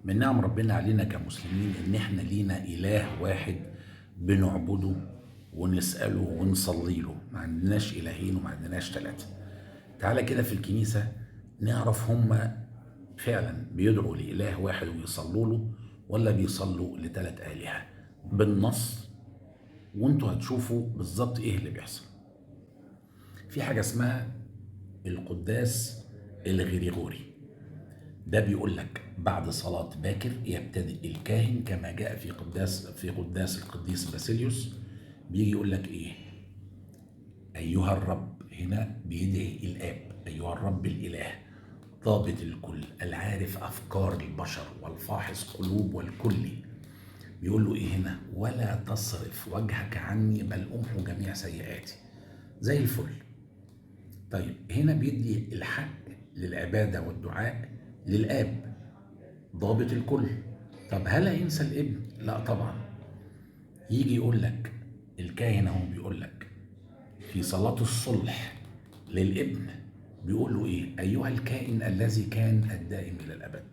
من نعم ربنا علينا كمسلمين إن إحنا لينا إله واحد بنعبده ونسأله ونصلي له، ما عندناش إلهين وما عندناش ثلاثة. تعالى كده في الكنيسة نعرف هما فعلا بيدعوا لإله واحد ويصلوا له ولا بيصلوا لثلاث آلهة بالنص، وانتوا هتشوفوا بالظبط ايه اللي بيحصل. في حاجة اسمها القداس الغريغوري، ده بيقول لك بعد صلاة باكر يبتدئ الكاهن كما جاء في قداس القديس باسيليوس، بيجي يقول لك ايه؟ ايها الرب، هنا بيدعي الاب، ايها الرب الاله ضابط الكل العارف افكار البشر والفاحص قلوب والكل. بيقول له ايه هنا؟ ولا تصرف وجهك عني بل امحو جميع سيئاتي. زي الفل. طيب هنا بيدي الحق للعبادة والدعاء للآب ضابط الكل. طب هل هينسى الابن؟ لا طبعا. يجي يقول لك الكاهن اهو بيقول لك في صلاة الصلح للابن، بيقول له ايه؟ ايها الكائن الذي كان الدائم الى الابد،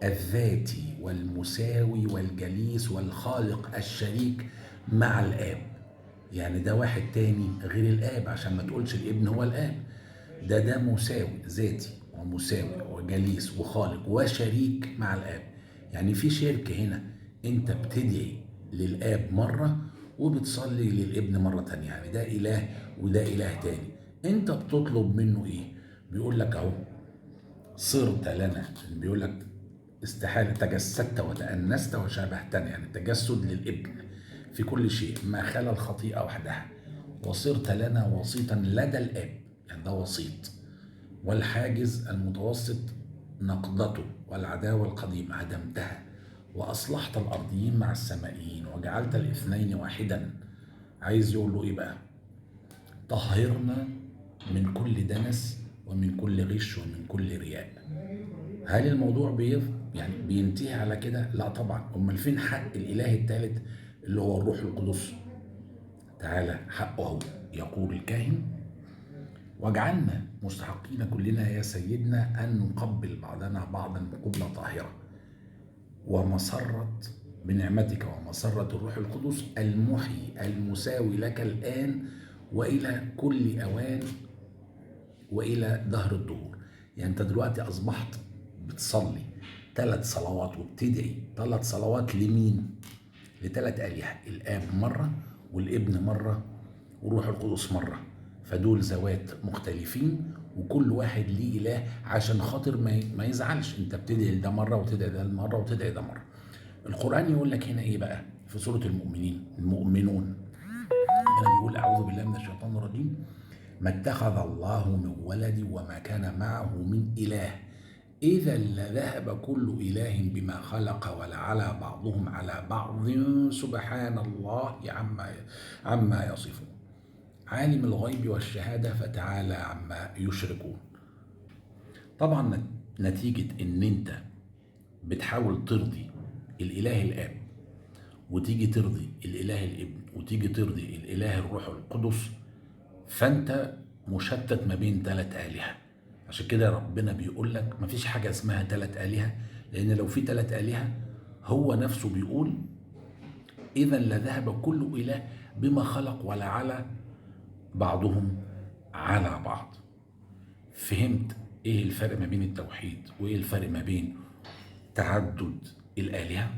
الذاتي والمساوي والجليس والخالق الشريك مع الاب. يعني ده واحد تاني غير الاب، عشان ما تقولش الابن هو الاب، ده مساوي ذاتي ومساوي وجليس وخالق وشريك مع الاب. يعني في شرك هنا، انت بتدعي للاب مرة وبتصلي للابن مرة تانية، يعني ده اله وده اله تاني. انت بتطلب منه ايه؟ بيقول لك اهو صرت لنا، بيقول لك استحالة تجسدت وتأنست وشابهتنا، يعني التجسد للابن في كل شيء ما خلا الخطيئة وحدها، وصرت لنا وسيطا لدى الآب، يعني ده وسيط، والحاجز المتوسط نقضته والعداوة القديمة هدمتها، وأصلحت الأرضيين مع السمائيين وجعلت الاثنين واحدا. عايز يقول له إيه بقى؟ طهرنا من كل دنس ومن كل غش ومن كل رياء. هل الموضوع يعني بينتهي على كده؟ لا طبعا. امال فين حق الاله الثالث اللي هو الروح القدس؟ تعالى حقه يقول الكاهن: واجعلنا مستحقين كلنا يا سيدنا ان نقبل بعضنا بعضا بقبلة طاهرة ومسرة بنعمتك ومسرة الروح القدس المحيي المساوي لك الآن وإلى كل أوان وإلى دهر الدهور. يعني أنت دلوقتي أصبحت بتصلي 3 صلوات وبتدعي 3 صلوات لمين؟ ل3 آلهة، الآب مرة والابن مرة والروح القدس مرة، فدول ذوات مختلفين وكل واحد ليه إله عشان خاطر ما يزعلش. أنت بتدعي ده مرة وتدعي ده مرة وتدعي ده مرة. القرآن يقول لك هنا إيه بقى؟ في سورة المؤمنين المؤمنون، ربنا بيقول أعوذ بالله من الشيطان الرجيم: ما اتخذ الله من ولد وما كان معه من إله إذا لذهب كل إله بما خلق ولعلى بعضهم على بعض سبحان الله عما يصفون، عالم الغيب والشهادة فتعالى عما يشركون. طبعا نتيجة إن أنت بتحاول ترضي الإله الآب وتيجي ترضي الإله الابن وتيجي ترضي الإله الروح القدس، فأنت مشتت ما بين 3 آلهة. عشان كده ربنا بيقول لك مفيش حاجة اسمها 3 آلهة، لأن لو في 3 آلهة هو نفسه بيقول إذا لذهب كل إله بما خلق ولعلى بعضهم على بعض. فهمت إيه الفرق ما بين التوحيد وإيه الفرق ما بين تعدد الآلهة؟